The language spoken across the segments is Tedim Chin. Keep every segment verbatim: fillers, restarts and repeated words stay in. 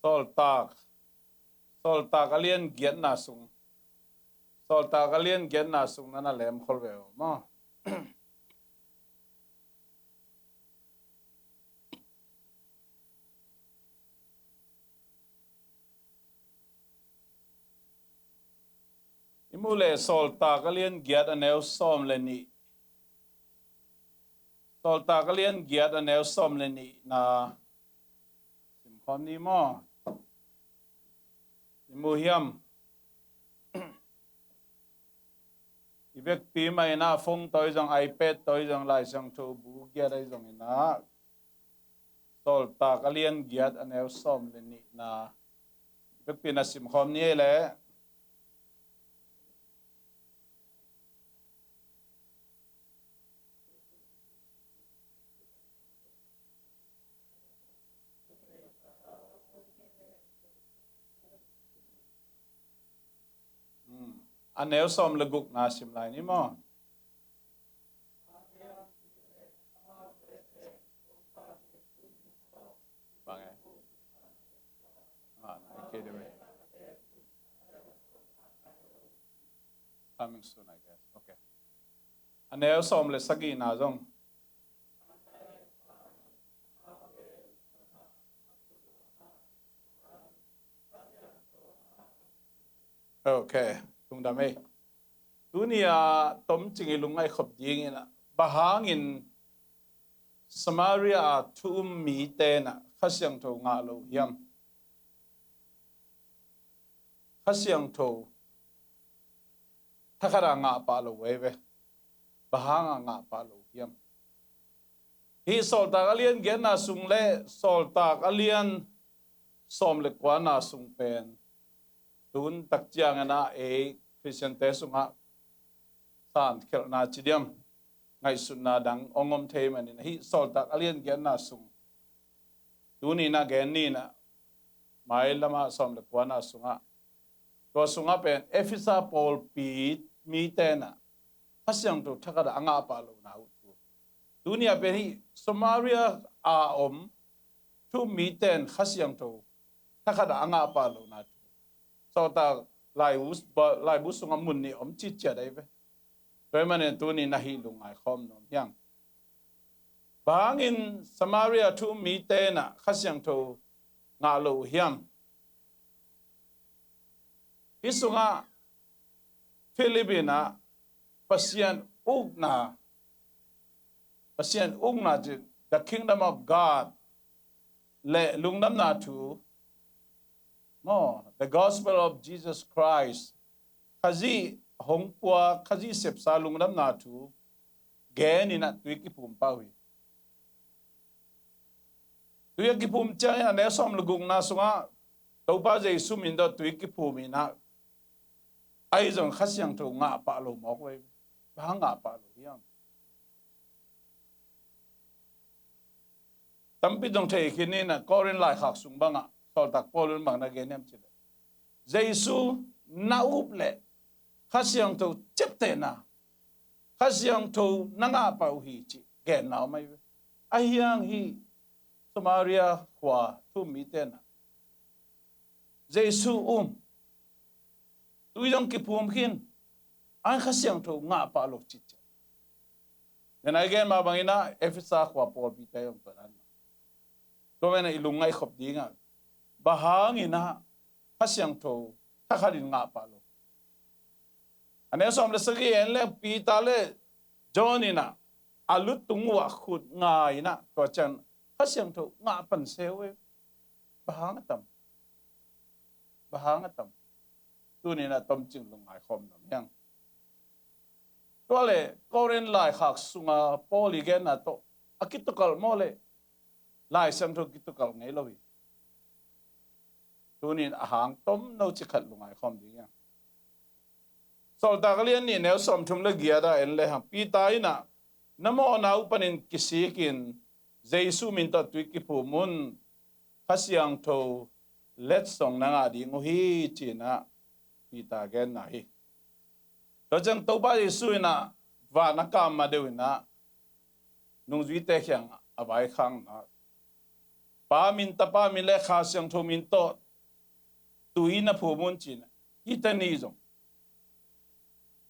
Sawltak, Sawltak a lian giatna sung, Sawltak a lian giatna sung na na lemkhol ve uh maw? I mu le Sawltak a lian giat a neu sawm le nih. Sawltak a lian giat a neu sawm le nihna simkhawm ni maw? I mu hiam? I vekpi mah inah phone tawi zong, iPad tawi zong, Lai Siangtho bu giat ahi zong inah Sawltak a lian giat a neu sawm le nihna vekpi na simkhawm ni ei leh. Hmm. A neu sawm le gukna sim lai ni maw? Bang e. Ah, okay, deh. Coming soon, I guess. Okay. A neu sawm le sagihna zong. Okay, lungdam ei. Tuni a tomcing i lungngaih khop dingin ah, bang hangin Samaria a thu um mite in ah Kha Siangtho ngah lo hiam? Kha Siangtho thakhat a ngah pah lo uh ei ve. Bang hang a ngah pah lo hiam? Hih Sawltak a lian giatna sung le Sawltak a lian sawm le kuana sung pen tun tak ciangin ah ei Khristiante sungah sankhelhna ci diam, ngaihsutna dang hong om thei manin ah hih Sawltak a lian giatna sung tuni in ah gen ni in ah, mailam ah sawm le kuana sungah, tua sungah pen Efesa pawlpi mite in ah Kha Siangtho thakhat a ngah pah lohna uh thu. Tuni a pen hih Samaria a om thu um mite in Kha Siangtho thakhat a ngah pah lohna thu. Sawltak laibu, laibu sungah mun nih om citciat ahi ve. Tua ahih manin tuni in ah hih lungngai khawm nuam hiang. Bang hangin Samaria thu um mite in ah Kha Siangtho ngah lo uh hiam? Hih sungah Philip in ah Pasian ukna, Pasian ukna ci, the kingdom of God, le lungdamna thu, maw, the gospel of Jesus Christ, Khazih hong pua, Khazih sepsa lungdamna thu gen in ah tui kiphum pah uh hi. Tui a kiphum ciangin a neu sawm le gukna sungah Topa Jesu min tawh tui kiphum in ah, ahi zong Kha Siangtho ngah pah lo mawk uh ei. Bang hang ngah pah lo hiam? Tampi zong thei khin in ah, Korin laikhak sung bangah Sawltak Paul in bang na gen hiam cih leh, Jesu na up leh Kha Siangtho ciaptehna, Kha Siangtho na ngah pah uh hi cih genna om ahi ve. Ahi hang hih Samaria khua thu um mite in ah Jesu um, tui zong kiphum khin, a Kha Siangtho ngah pah lo citciat. Tua in ah i gen mah bangin ah Efesa khua pawlpite zong tua dan mah. Tua manin ah i lungngaih khop dingah, bang hangin ah Kha Siangtho thakhat in ngah pah lo? A neu sawm le sagih en leng Peter le John in ah a lutung uh ah khut nga in ah, tua ciang Kha Siangtho ngah pan se uh ei. Bang hang a tam? Bang hang a tam? Tuni in ah tomcing lungngai khawm nuam hiang. Tua leh Korin laikhak sunga Paul i genna tawh a kitukalh maw leh Lai Siangtho kitukalh ngei lo hi. Tuni in a hang tomno ci khat lungngai khawm ding hiang. Sawltak a lian nih neu sawmthum le giat ah en lehang Peter in ah, na mawhna uh panin kisikin Jesu min tawh tui kiphum un, Kha Siangtho letsong na ngah ding uh hi, ci-in ah Peter genna hi. Tua ciang Topa Jesu in ah van a kam ma deuh in ah nungzuite kiangah a vaikhakna Pa min, Tapa min le Kha Siangtho min tawh tui na phum un ci-in ah, hihte nih zong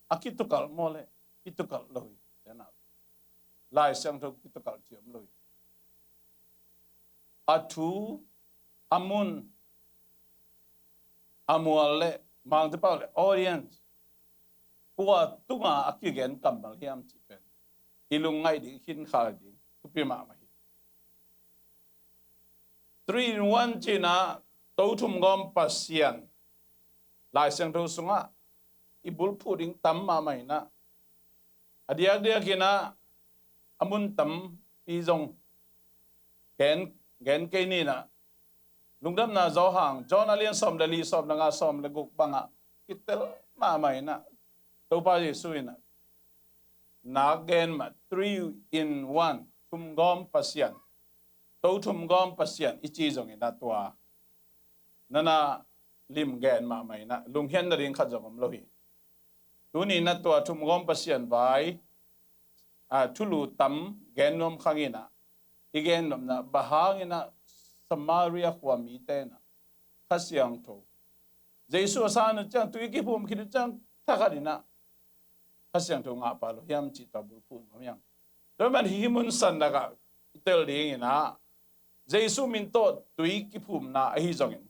a kitukalh maw le, kitukalh lo hi. Lai Siangtho kitukalh ci om lo hi. A thu, a mun, a mual le mangte pau le audience, kua tunga a kigen kammal hiam cih pen i lungngaih ding, i khinkhai ding thupi mahmah hi. Three in one ci-in ah, To Thum Gawm Pasian, Lai Siangtho sungah i bulphuh ding tam mahmah in ah, a diakdiak in ah a mun tampi zong gen, gen kei ni in ah, Lungdamna Johan, John a lian sawm le li, sawm le nga, sawm le guk bangah kitel mahmah in ah, Topa Jesu in ah nak gen mah, three in one, thum gawm Pasian, To Thum Gawm Pasian i ci zong in ah, tua nana lim gen mahmah in ah lunghian nading khat zong om lo hi. Tuni in ah tua thum gawm Pasian vai, a, thulu tam gen nuam khang in ah, i gen nuamna, bang hangin ah Samaria khua mite in ah Kha Siangtho, Jesu a san uh ciang, tui kiphum khit uh ciang, thakhat in ah Kha Siangtho ngah pah lo hiam cih tua bulphuh nuam hiam? Tua man hih mun san lakah i tel ding in ah, Jesu min tawh tui kiphumna ahi zongin,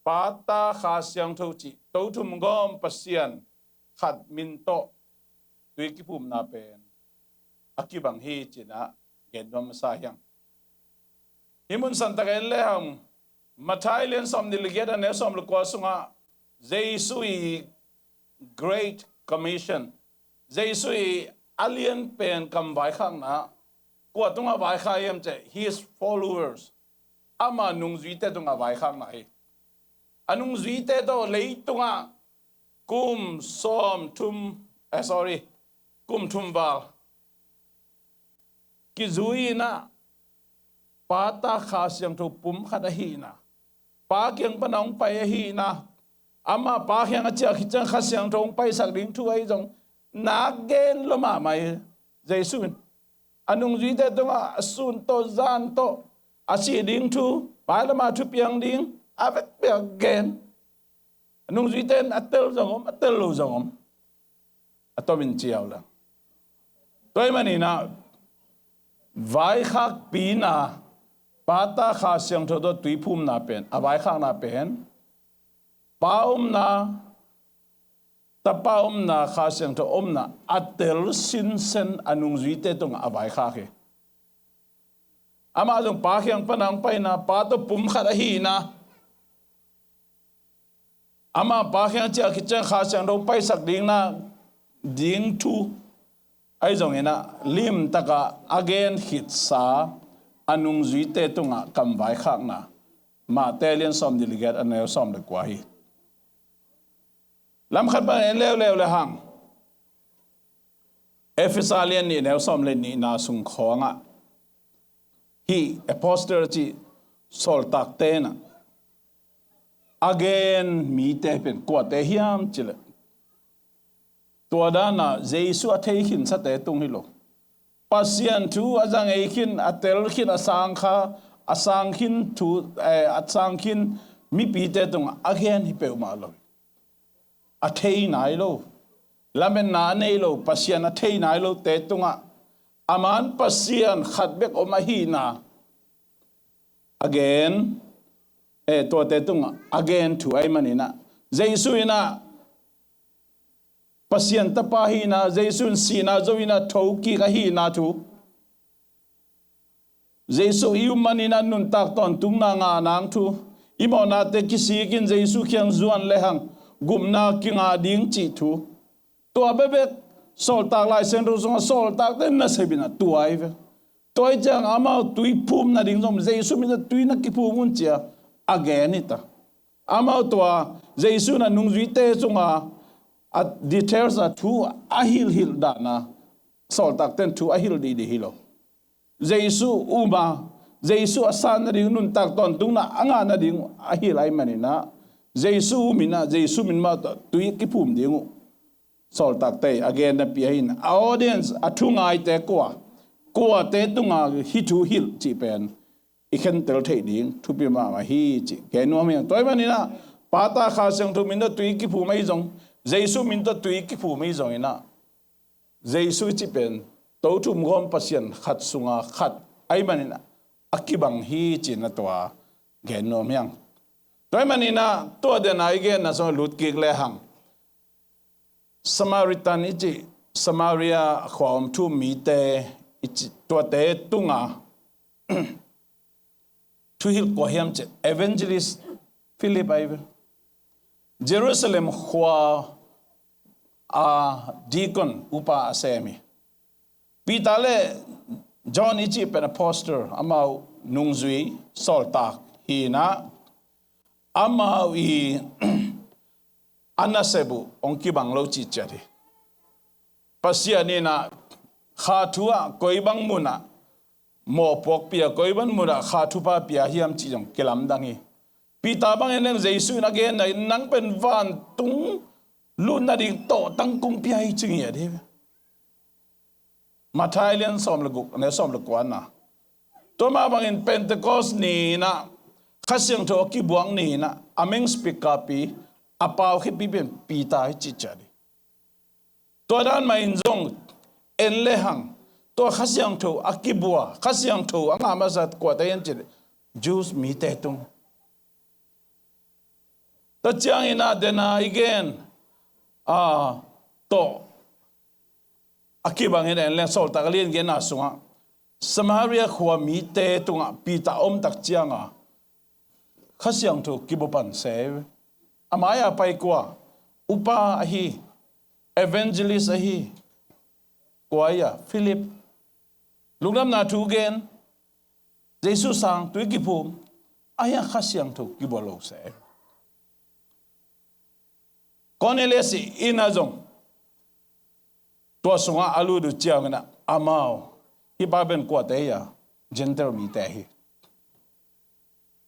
Pa, Ta, Kha Siangtho cih To Thum Gawm Pasian khat min tawh tui kiphumna pen a kibang hi ci-in ah gen nuam masa hi hang. Hih mun san tak en le hang, Matthai lian sawm nih le giat, a neu sawm le kua sungah Jesu i Great Commission, Jesu i a lian pen kam vaikhakna, kua tungah vaikhak hiam cih leh, his followers, ama nungzuite tungah vaikhakna hi. A nungzuite tawh leitungah kum sawm thum, eh, sorry, kum thum val kizui in ah, Pa, Ta, Kha Siangtho pum khat ahihna, Pa kiang pan a hong pai ahihna, ama Pa kiang a ciah khit ciang Kha Siangtho hong paisak ding thu ahi zong nak gen lua mahmah hi. Jesu in a nungzuite tungah a sun tawh zan tawh a sih ding thu, mailam a thupiang ding a vekpi a gen. A nungzuite in a tel zong om, a tel lo zong om. A tomin ci uh leh, tua ahih manin ah vaikhakpihna, Pa, Ta, Kha Siangtho tawh tui phumna pen, a vaikhakna pen, Pa omna, Tapa omna, Kha Siangtho omna a tel sinsen a nungzuite tungah a vaikhak hi. Amah zong Pa kiang pan a hong paina, Pa tawh pum khat ahihna, amah Pa kiang ciah khit ciang Kha Siangtho paisak dingna, ding thu ahi zongin ah, limtakin a gen khitsa a nungzuite tungah kam vaikhakna, Matthai lian sawm nih le giat, a neu sawm le kua hi. Lam khat pan en leuleu le hang, Efesa lian nih, neu sawm le nihna sung khawngah, hih apostle cih sawltakte in ah a gen mite pen kuate hiam cih leh, tua dan a Jesu a thei khinsate tung hi lo, Pasian thu a za ngei khin, a tel khin, a sang kha, a sang khin thu, eh, a sang khin mipite tungah a gen hi peuhmah lo. A thei nai lo, lametna a nei lo, Pasian a thei nai lote tungah, a man Pasian khat bek om ahihna a gen, eh, tuate tungah a gen thu ahih manin ah, Jesu in ah Pasian Tapa ahihna, Jesu in sihna zo in ah thokik ahihna thu, Jesu i um manin ah nuntak tawntungna ngah nang thu, i mawhnate kisikin Jesu kiang zuan le hang gupna kingah ding cih thu, tua bekbek Sawltak Lai Siangtho sungah sawltakte nasep in ah tua hi ve. Tua hi ciang amau tui phum nading zong, Jesu min tawh tui na kiphum un ci-a a gen hi ta. Amau tua Jesu in a nungzuite sungah a details a thu a hilhhilh dan a sawltakte in thu a hilh dihdih hi lo. Jesu um a, Jesu a san nading, nuntak tawntungna a ngah nading a hilh ahih manin ah, Jesu um in ah, Jesu min mah tawh tui kiphum ding uh sawltakte a gen napi ahi in, a audience, a thu ngaite kua, kuate tunga hih thu hilh cih pen i khentel theih ding thupi mahmah hi cih gen nuam hi hang. Tua ahih manin ah, Pa, Ta, Kha Siangtho min tawh tui kiphum ahi zong, Jesu min tawh tui kiphum ahi zongin ah, Jesu i cih pen To Thumgawm Pasian khat sunga khat ahih manin ah, a kibang hi ci-in ah tua gen nuam hi hang. Tua ahih manin ah, tua den a i genna sungah lut kik lehang, Samaritan i cih, Samaria khua om thu-um mite i cih, tuate tunga thuhilh kua hiam cih leh Evangelist Philip ahi ve. Jerusalem khua a deacon, upa a sem hi. Peter le John i cih pen apostle, amau nungzui sawltak hi-in ah, amau i a nasep uh hong kibang lo cih ciat hi. Pasian in ah kha thu ah koi bang mun ah mawhpuakpih a, koi bang mun ah kha thupha pia hiam cih zong kilamdang hi. Peter bangin leng Jesu in a genna in, nang pen vantung lut nading tawhtang kong pia hi ci ngiat hi. Matthai lian sawm le guk, a neu sawm le kuana. Tua mah bangin Pentecost ni-in ah, Kha Siangtho a kibuak ni-in ah, a meng speaker pi, a paukhiapi pen Peter hi cih ciat hi. Tua dan mah in zong en lehang, tua Kha Siangtho a kibua, Kha Siangtho a ngah masa kuate hiam cih leh Jews mite tung. Tua ciangin ah den a i gen, a, tawh a kibangin en leng, Sawltak a lian genna sungah Samaria khua mite tungah Peter a om tak cianga Kha Siangtho kibua pan se. A mai-a pai kua? Upa ahi, evangelist ahi, kua ahi a, Philip. Lungdamna thu gen, Jesu sang tui kiphum, ahi a Kha Siangtho kibua lo se. Cornelius i inn ah zong, tua sungah a lut uh ciangin ah, amau, hih pa pen kuate hi a, Gentile mite hi.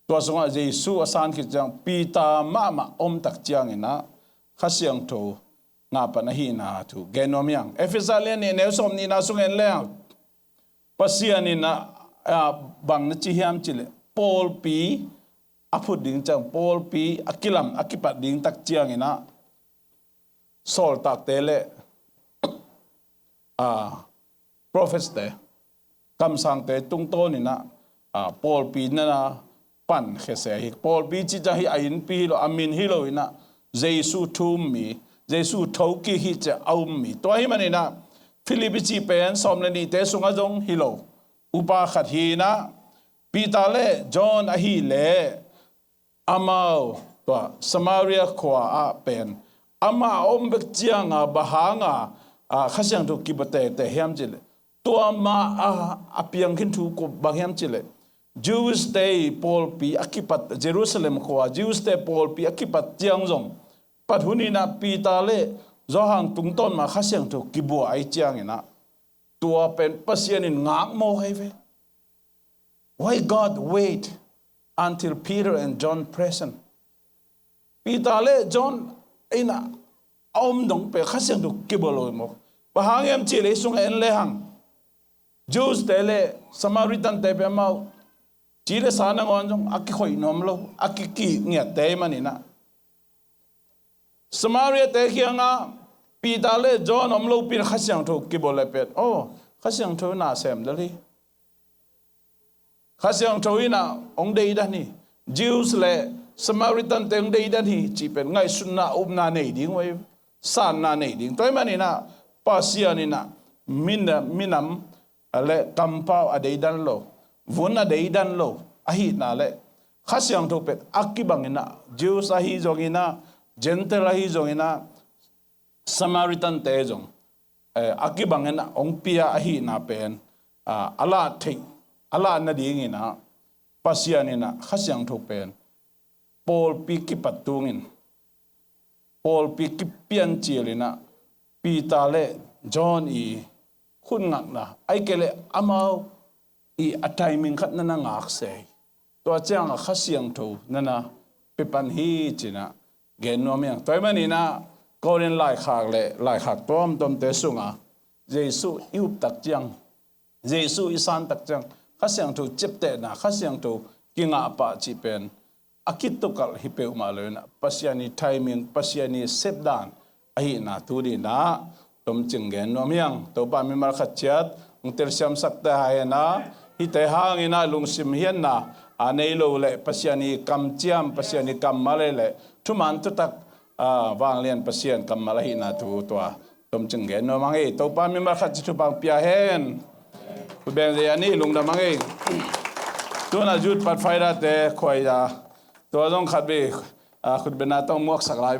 Tua sungah Jesu a san khit ciang, Peter mahmah om tak ciangin ah, Kha Siangtho ngah pan ahihna thu gen nuam hi hang. Efesa lian nih, neu sawm nihna sung en leng, Pasian in ah, a, bang na ci hiam cih leh, pawlpi a phut ding ciang, pawlpi a kilam, a kipat ding tak ciangin ah, sawltakte le, a, prophets te, kamsangte tungtawnin ah, a, pawlpi na na pankhia se hi. Pawlpi cih ciang hih a innpi hi lo, a min hi lo-in ah, Jesu thu-um mi, Jesu thokik hi ciah a um mi. Tua ahih manin ah, Philip i cih pen sawm le nihte sungah zong hi lo, upa khat hi-in ah, Peter le John ahih leh, amau, tua, Samaria khua ah pen, amah a om bek cianga, bang hanga, a, Kha Siangtho kibua teitei hiam cih leh, tua mah a, a piang khin thu kua bang hiam cih leh, Jews te pawlpi a kipat, Jerusalem khua, Jews te pawlpi a kipat ciang zong, pat hun in ah Peter le Johan tungtawn mah Kha Siangtho kibua ahih ciangin ah, tua pen Pasian in ngak mawk ahi ve. Why God wait until Peter and John present? Peter le John in ah a om dong pen Kha Siangtho kibua lo mawk. Bang hang hiam cih leh, hih sung en lehang, Jews te le Samaritan te pen amau ci le sa nangawn zong a kikhoih nuam lo, a kikih ngiatte ahih manin ah, Samaria te kiangah Peter le John om lopi-in Kha Siangtho kibua leh pen, aw, Kha Siangtho in na sem lel hi. Kha Siangtho in ah hong deidan hi. Jews le Samaritan te hong deidan hi cih pen ngaihsutna, upna nei ding uh hi, sanna nei ding. Tua ahih manin ah Pasian in ah mina-, minam le kampau a deidan lo, vun a deidan lo ahihna le Kha Siangtho pen a kibangin ah, Jews ahi zongin ah, Gentile ahi zongin ah, Samaritan te zong, eh, a kibangin ah hong pia ahihna pen, ah, a lah theih, a lah nadingin ah, Pasian in ah Kha Siangtho pen pawlpi kipat tungin, pawlpi kipiancil in ah, Peter le John i khut ngakna, ahih kei leh amau i a timing khat na na ngak se hi. Tua ciangah Kha Siangtho na na pia pan hi ci-in ah gen nuam hi hang. Tua ahih manin ah Korin laikhak le laikhak tuamtuamte sungah Jesu i up tak ciang, Jesu i san tak ciang, Kha Siangtho ciaptehna, Kha Siangtho kingahpah cih pen a kitukalh hi peuhmah lo inah Pasian i timing, Pasian i sepdan ahihna tu dinah tomcing gen nuam hiang. Topa mimal khat ciat hong telsiamsak ta henah hihte hanginah lungsim hiatna a nei lo le Pasian i kamciam, Pasian i kammal le thuman thutak a vanglian Pasian kammal ahihna tu tua tomcing gen nuam hang ei. Topa mimal khat ci thupha pia hen. Khutbeng zei a ni lungdam hang ei. Tuna Youth Pathfinder te khuaida tua zong khat bi a khutbena tawh muaksak lai.